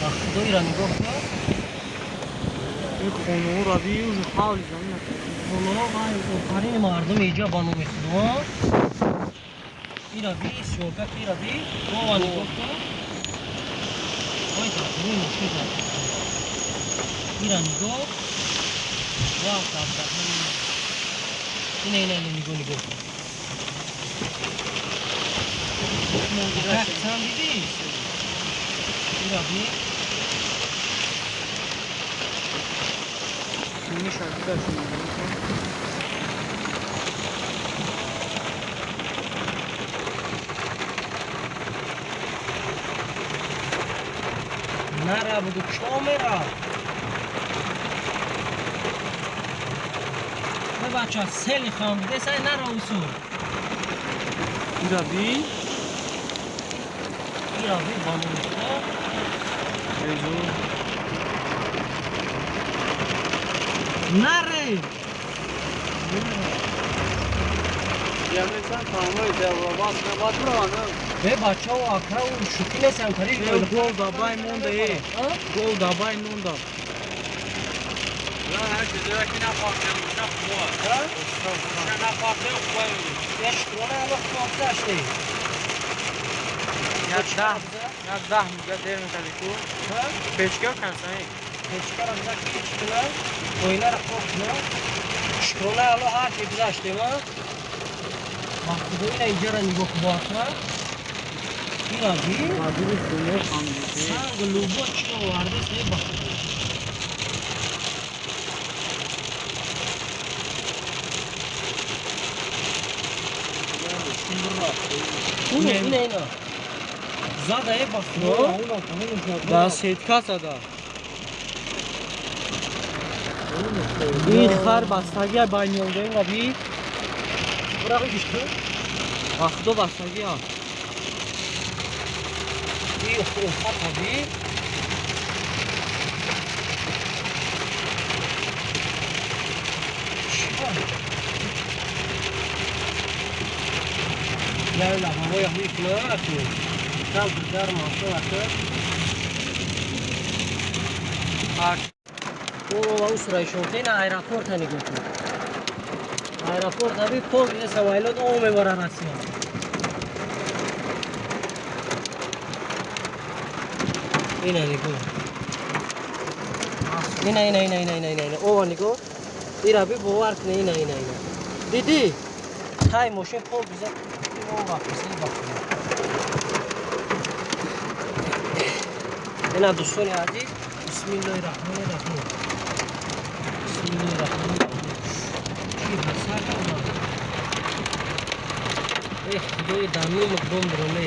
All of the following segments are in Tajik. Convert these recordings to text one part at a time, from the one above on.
Ба худоира нигоҳ кун. Ин хонаҳоро би уже ҳавли замин. Хонаҳо вай офарини мардуми иҷа ба номи худо. Ира би съёмка ки ира би ова нигоҳ кун. Ой, рӯи мошин зад. Ира нигоҳ. Ва дар. Ина, ина, ина, нигоҳ, нигоҳ. Как сам дидӣ? Ира би. Миша гузашт. Нара буду чо мера? Бача, сели хам десай нара усу. Ира би. Ира би ба номи худо. Эзу. Наре! Ямесан тамоми девлабас набатурана. Бе бачао акрау шӯхӣ нестам кари. Гол дабай монда е. Гол дабай монда. Ла ҳар чизеро ки нафахтем, уша хуба. Уша нафахтем хуба. Я шукрона Аллоҳ ки гузаште. Як даҳ, як даҳ мига дер мекарди ку. Печка кансай. Печкара биза ки чӣ кунам? Оинаро пок кунам. Шукрона Аллоҳ ҳар ки гузаштем, а? Ба худо ина иҷара нигоҳ кун акра. Ира би. Мадури хумо хандише. Санг лубо чӣ овардест е ба худо. Ина, ина, ина. Зада е ба худо. Да сетка зада. Ин хар бастагия байниёндаин би. Бураги гишт. Ба худо бастагия. И офата би. Чӣ? Я ла ҳавоя ҳуй кунад ку. Кам гарм аст ака. О, усра ишонте на аэропорта нигоҳ кун. Аэропорт аби пол самолёт о мебара Россия. Ина нигоҳ. Ина, ина, ина, ина, ина, ина, ина. Ова нигоҳ. Ира би бовар куне, ина, ина, ина. Дидӣ? Тай мошин пол биза ова писай ба худо. Ина дӯстони азиз, бисмиллоҳи раҳмони раҳим. Бисмиллоҳи раҳмони раҳим. Чӣ ҳасар кунам? Эх, худои данну муқдом дроме.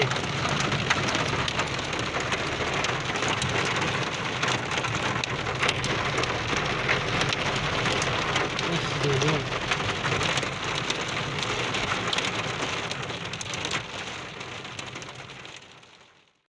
Эх, худоҷон.